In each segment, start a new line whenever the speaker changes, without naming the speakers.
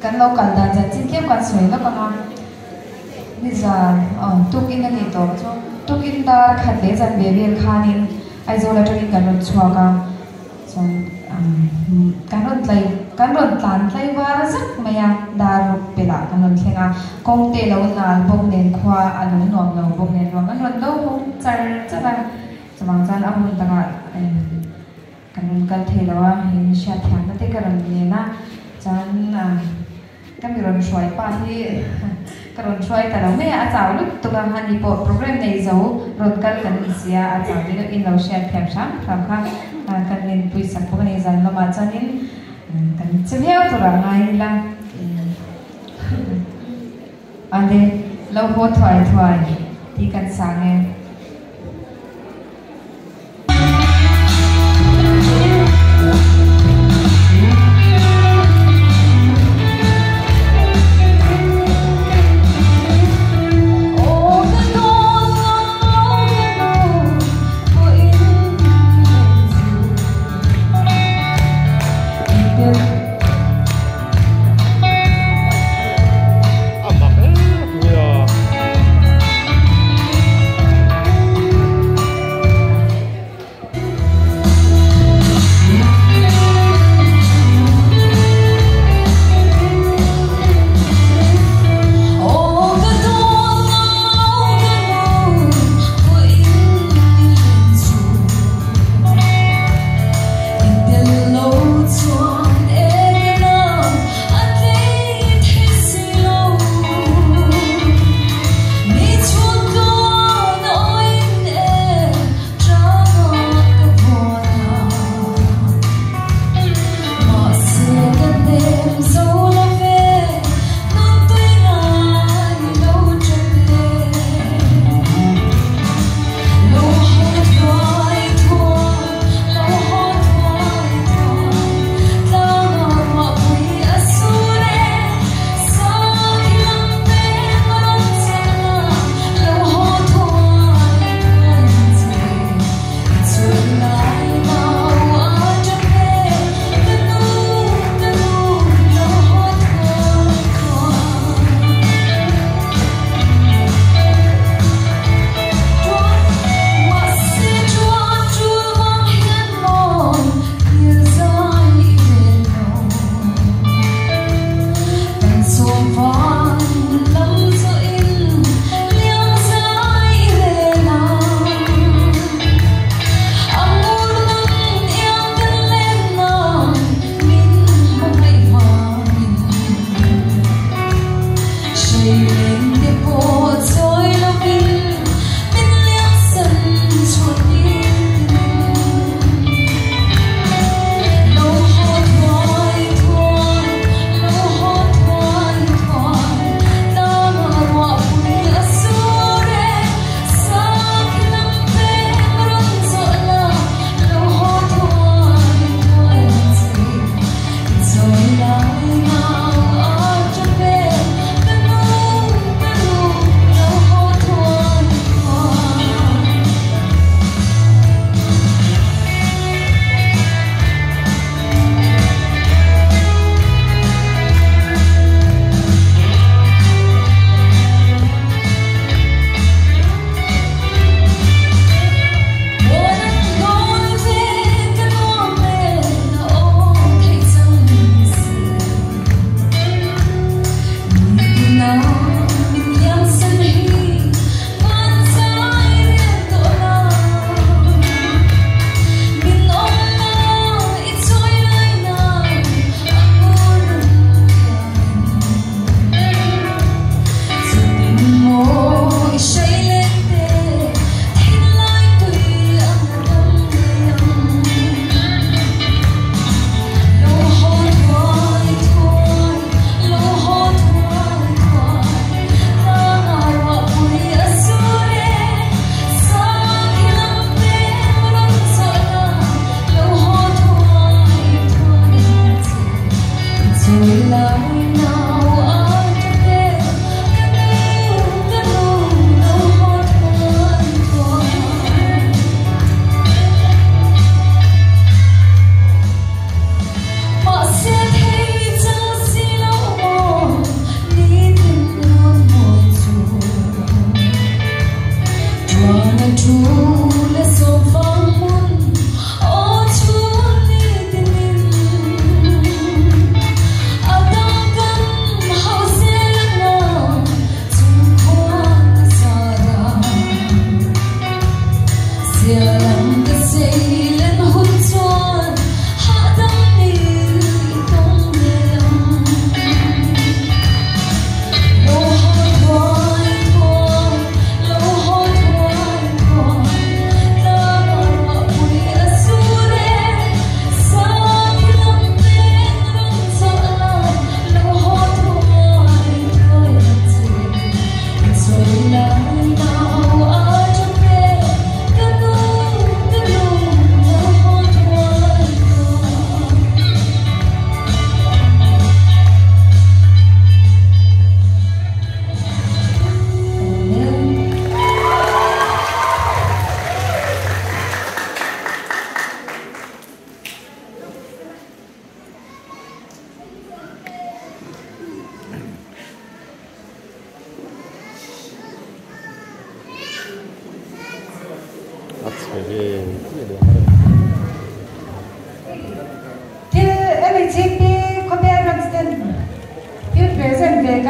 Kan lo kal dan chanchin tlem kan sawi lawk ang a, nizan aw tukin a nih tawh chu tukin dar khat leh zan ve vel khanin Aizawl atangin kan rawn chhuak a, chuan kan rawn tlai kan rawn tlan tlai var zak mai a, dar ruk pelh ah kan rawn thleng a, kawng te lo nal bawk nen khua a lo nuam lo bawk nen ruang an rawn lo hawng char char a, chuvang chuan a hun takah Kan rawn kal thei lo a, in hriatthiamna te ka rawn nen a, chuan ka mi rawn hruai pa hi ka rawn hruai ta lo mai a, a chau lutuk a, ani pawh program nei zo rawn kal kan ni sia, a chau te deuh in lo hriatthiam hram hram kha kan inpui sak bawk a ni, zan lamah chuanin kan che viau tur ah ngai ila ale lo haw thuai thuai tih kan sang e.
A mak em mai a.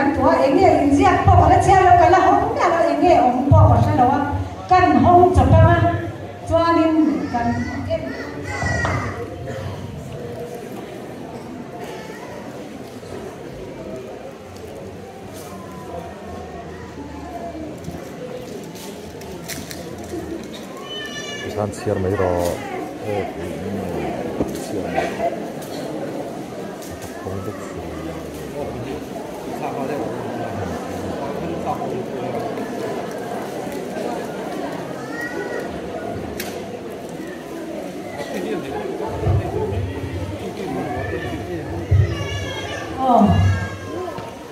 kan duh a, eng nge inziak pawh ka la chhiar lo, ka la hawng miah lo, eng nge awm pawh ka hre lo a, kan hawng chawp ang a, chuanin kan en.
Tikhan chhiar mai rawh aw chhiar mai rawh a tak kawng bawk si.
Aw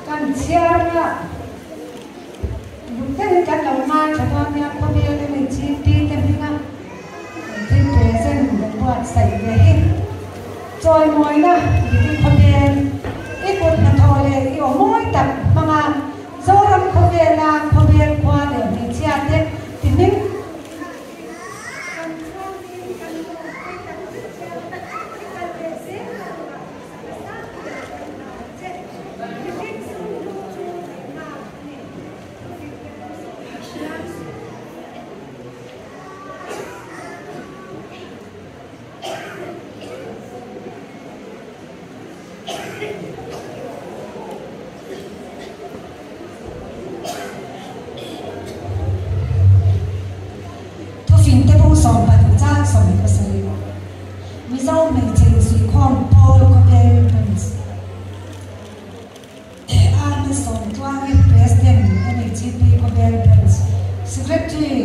kan chhiarna lung deuhin kan lo ngaithla dawn nia khawvel te mi GP te hminga thil present kan buatsaih ve hi chawimawina Diki khawvel i kut hnathawh leh i aw mawi tak hmanga Zoram khawvela khawvel khua leh hmeichhia te ti hming Kan chhuangin kan lawmpui tak zet che a, i kal leh zel na turah duhsakna sang ber kan hlan che. Mihring sum hlu chu ngaihnak a ni. Thufing te pawh sawi a hria. Thufingte bu 12 chang 17 Mizo hmeichhe insuihkhawm Paul Khawvel Prince Army Sawmtluangi President MHP Khawvel Branch Secretary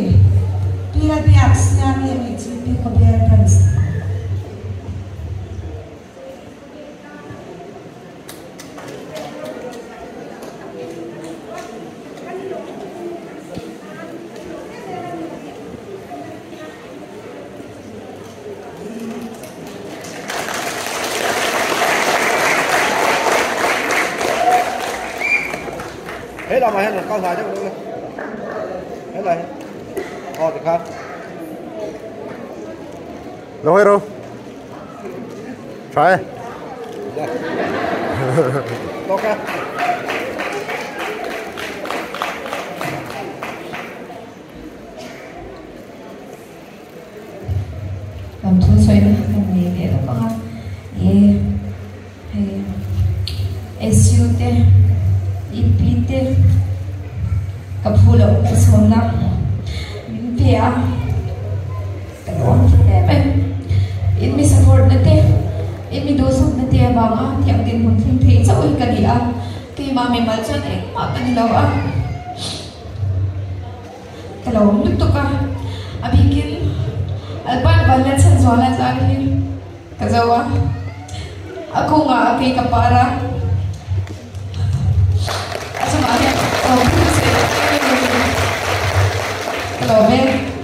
Pi Lalbiak Siami MHP Khawvel Branch.
He lamah hian rawn kal hnai deuh deuh le helai hi aw tikhan.
Lo hawi ro. Tha e.
Ok.
Lam thu sawi na kan nei leh lawk ang a e hei SU te EP te ka phu loh ka chhawmna min pe a. Ka lawm hle mai. In mi support na te, in mi duhsakna te avanga thiam dinhmun thleng thei chauh hi ka ni a, keimah mimal chuan engmah ka ni lo a, ka lawm lutuk a, a bikin Albert Vanlalchhanzuala tlar hi ka zo a, a kungah a kei ka par a, a chungah hian ka lawm lutuk che ka lawm e.